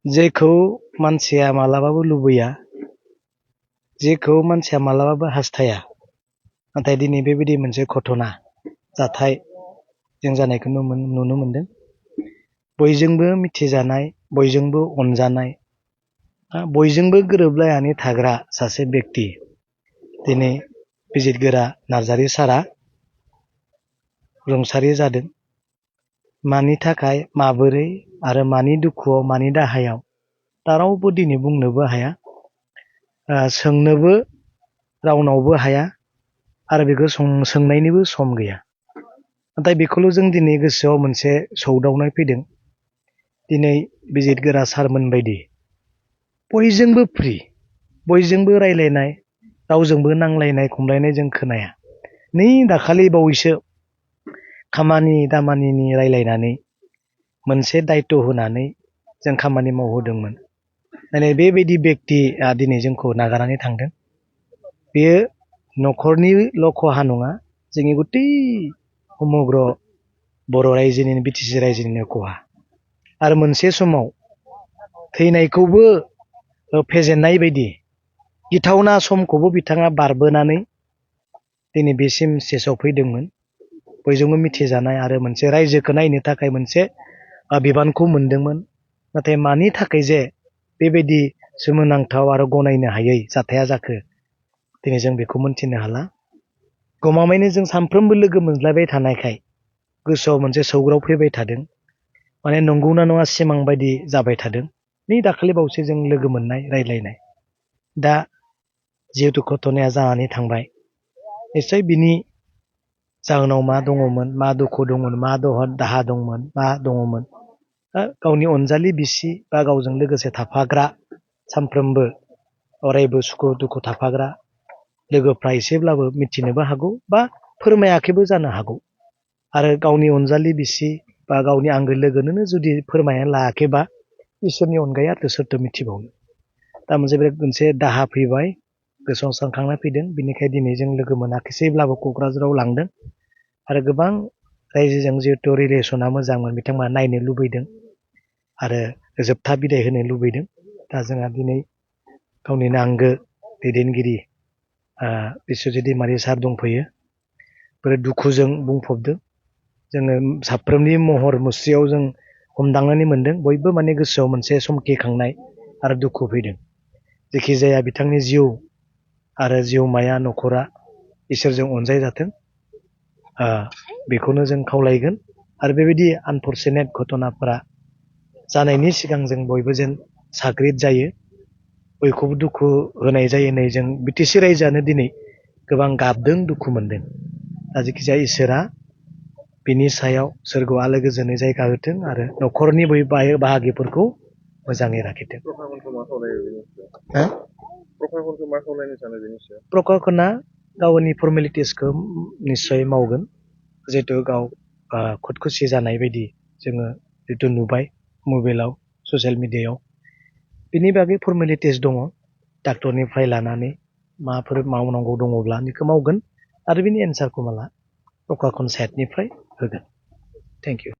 जेखौ मानसिया मालाबाबो लुबैया, जेखौ मानसिया मालाबाबो हास्थाया, नाथाय दिनै बेबायदि मोनसे घटना जाथाय जों जानायखौ नुनो मोनदों। बयजोंबो मिथिजानाय, बयजोंबो अनजानाय, बयजोंबो गोरोबलायनानै थाग्रा सासे बेक्ति दिनै बिजितगोरा नार्जारी सारआ रुंसारि जादों। मानि थाखाय, माबोरै आरो मानि दुखुआव, मानि दाहायाव दा रावबो दिनै बुंनोबो हाया, सोंनोबो रावनावबो हाया आरो बेखौ सोंनायनिबो सम गैया। नाथाय बेखौल' जों दिनै गोसोआव मोनसे सौदावनाय फैदों। दिनै बिजितगोरा सारमोन बायदि बयजोंबो फ्रि, बयजोंबो रायलायनाय, रावजोंबो नांलायनाय खमलायनाय जों खोनाया। नै दाखालि बावैसो खामानि दामानिनि रायलायनानै मोनसे दायित्व होनानै जों खामानि मावहोदोंमोन। माने बेबायदि बेक्तिया दिनै जोंखौ नागारनानै थांदों। बेयो न'खरनिल' खहा नङा, जोंनि गतै समग्र बर' रायजोनि, बिटिसि रायजोनिनो खहा। आरो मोनसे समाव थैनायखौबो फेजेननाय बायदि गिथावना समखौबो बिथाङा बारबोनानै दिनै बेसिम स्टेजाव फैदोंमोन। बयजोंबो मिथिजानाय आरो मोनसे रायजोखौ नायनो थाखाय मोनसे बिबानखौ मोनदोंमोन। नाथाय मानि थाखाय जे बेबायदि सोमोनांथाव आरो गनायनो हायै जाथाया जाखो, दिनै जों बेखौ मोनथिनो हाला। गमामायैनो जों सानफ्रोमबो लोगो मोनज्लायबाय थानायखाय गोसोआव मोनसे सौग्राव फैबाय थादों। माने नंगौना नङा सिमां बायदि जाबाय थादों। नै दाखालि बावैसो जों लोगो मोननाय, रायलायनाय। दा जिहेतु घटनाया जानानै थांबाय, निस्सय बिनि जाहोनाव मा दङमोन, मा दुखु दंमोन, मा दाहा दंमोन, मा दङमोन, गावनि अनजालि बिसि बा गावजों लोगोसे थाफाग्रा, सानफ्रोमबो अरायबो सुखु दुखु थाफाग्रा लोगोफ्रा एसेब्लाबो मिथिनोबो हागौ बा फोरमायाखैबो जानो हागौ। आरो गावनि अनजालि बिसि बा गावनि आंगो लोगोनोनो जुदि फोरमायनानै लायाखैबा इसोरनि अनगायै आरो सोरथो मिथिबावनो। दा मोनसे दाहा फैबाय, गोसोआव सानखांनाय फैदों। बिनिखायनो दिनै जों लोगो मोनाखिसैब्लाबो क'क्राझाराव लांदों। आरो गोबां रायजोजों जिहेतु रिलेसना मोजांमोन, बिथांमोना नायनो लुबैदों आरो जोबथा बिदाय होनो लुबैदों। दा जोंहा दिनै गावनिनो आंगो दैदेनगिरि बिस्वजित दैमारि सार दंफैयो। बेफोर दुखुजों बुंफबदों। जोङो साफ्रोमनि महर मुस्रियाव जों हमदांनानै मोनदों। बयबो माने गोसोआव मोनसे समखिखांनाय आरो दुखु फैदों। जेखि जाया बिथांनि जिउ आरो जिउमाया, न'खरा इसोरजों अनजायजाथों, बेखौनो जों खावलायगोन। आरो बेबायदि आनफर्चुनेट घटनाफोरा जानायनि सिगां जों बयबो जेन साग्रिद जायो, बयखौबो दुखु होनाय जायो। नै जों बिटिसि रायजोआनो दिनै गोबां गाबदों, दुखु मोनदों। दा जेखिजाया इसोरा बिनि सायाव सोरगोआव आलो गोजोनै जायगा होथों आरो न'खरनि बै बाहागिफोरखौ मोजाङै लाखिथों। प्रकाशना गावनि फर्मेलिटिसखौ निस्सय मावगोन। जिहेतु गाव खुदकुसि जानाय बायदि जोङो जितु नुबाय मबाइलाव, ससियेल मिडियायाव, बिनि बागै फर्मेलिटिस दङ। डाक्टरनिफ्राय लानानै माफोर मावनांगौ दङब्ला बेखौ मावगोन आरो बिनि एन्सारखौ माला प्रकाशन साइडनिफ्राय होगोन। Thank you.